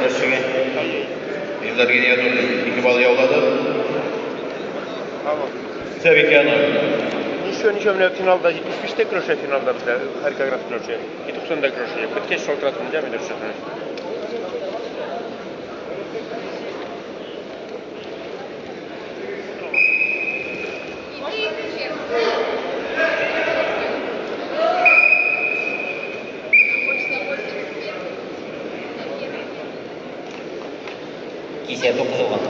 көрәшчегә. Илдар Гиниятуллин 2 балл яулады. Исәп 2-0. Ничего, ничего, менә финалда 75-тә көрәшә, финалда бездә Харьков көрәшә. И 90-да көрәшә. Беткәч шалтыратып дә мин дөресен. Кисәтү кызылган.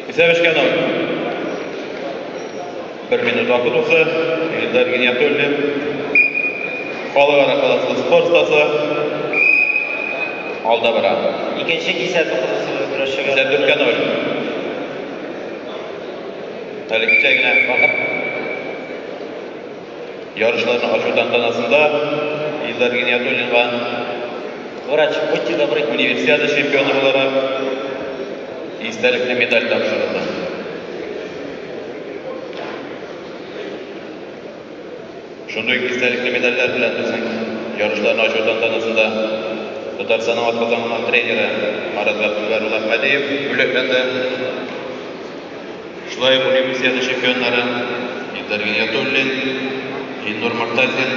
Исәп 3-0. 1 минут вакыт узды. Илдар Гиниятуллин халыкара класслы спорт остасы алда бара. Икенче кисәтү кызыл көрәшчегә. Исәп 4-0. Әле кичә генә Вакыт. ярышларны ачу тантанасында Илдар Гиниятуллинга Врач, будьте добры. Универсиада чемпионы буларак истәлекле медаль тапшырылды. Шундый ук истәлекле медальләр белән безнең ярышларны ачу тантанасында Татарстанның атказанган тренеры Марат Габделбәр улы Әхмәдиев бүләкләнде. Шулай ук Универсиада чемпионнары Илдар Гиниятуллин, Илнур Мортазин,